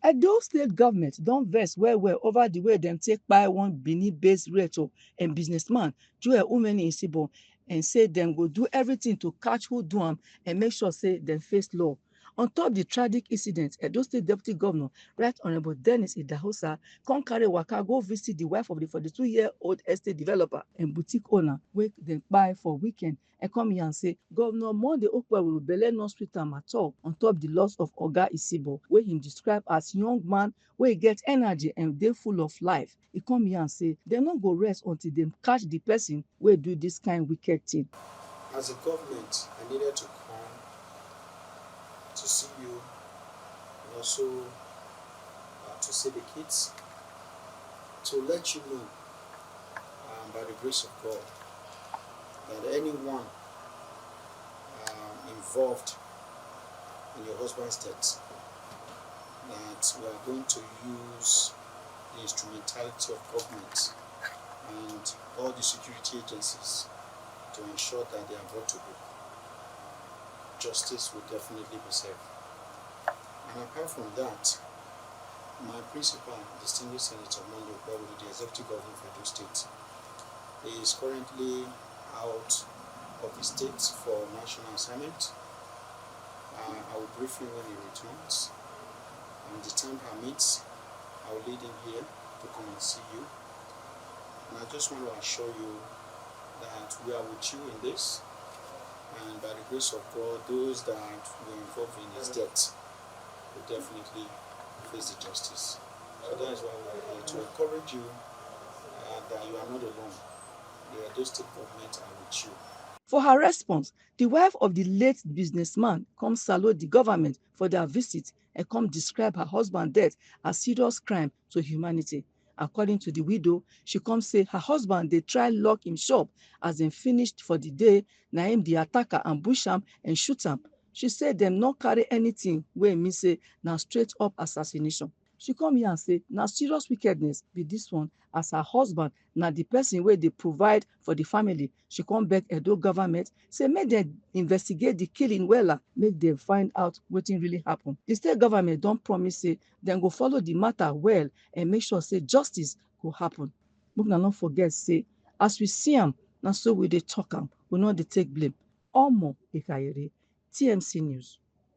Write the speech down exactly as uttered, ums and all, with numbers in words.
Edo State government don vex well well over the way dem take kpai one Benin-based realtor and businessman, Joel Umeni Isibo, and say dem go do everything to catch who do am and make sure say dem face law. On top the tragic incident, Edo State Deputy Governor, Right Honorable Dennis Idahosa, come carry waka go visit the wife of the forty-two-year-old estate developer and boutique owner wey dem kpai for weekend, and come yarn say Governor Monday Okpebholo belle no sweet am at all on top the loss of Oga Isibo, wey him describe as young man wey get energy and dey full of life. E come yarn say dem no go rest until dem catch the person wey do this kind wicked thing. As a government, I needed to come to see you and also, uh, to see the kids, to let you know, um, by the grace of God, that anyone, um, involved in your husband's death, that we are going to use the instrumentality of government and all the security agencies to ensure that they are brought to book. Justice will definitely be served. And apart from that, my principal, distinguished Senator Monday Okpebholo, the executive governor for Edo State, is currently out of the state for national assignment. Uh, I will brief him when he returns. And the time permits, I will lead him here to come and see you. And I just want to assure you that we are with you in this. And by the grace of God, those that were involved in his death will definitely face the justice. So that is why we are here to encourage you, uh, that you are not alone. The Edo State government are with you. For her response, the wife of the late businessman come salute the government for their visit and come describe her husband death as serious crime to humanity. According to the widow, she come say her husband dey try lock him shop as dem finished for the day, na him the attacker ambush am and shoot am. She say dem no carry anything wey mean say na straight up assassination. She come yarn say na serious wickedness be this one, as her husband na the person wey dey provide for the family. She come beg Edo government say make dem investigate the killing wella, make dem find out wetin really happen. The state government don promise say dem go follow the matter well and make sure say justice go happen. Make una no forget say as we see am, na so we dey talk am, we no dey take blame. Omo Ikayere, T M C News.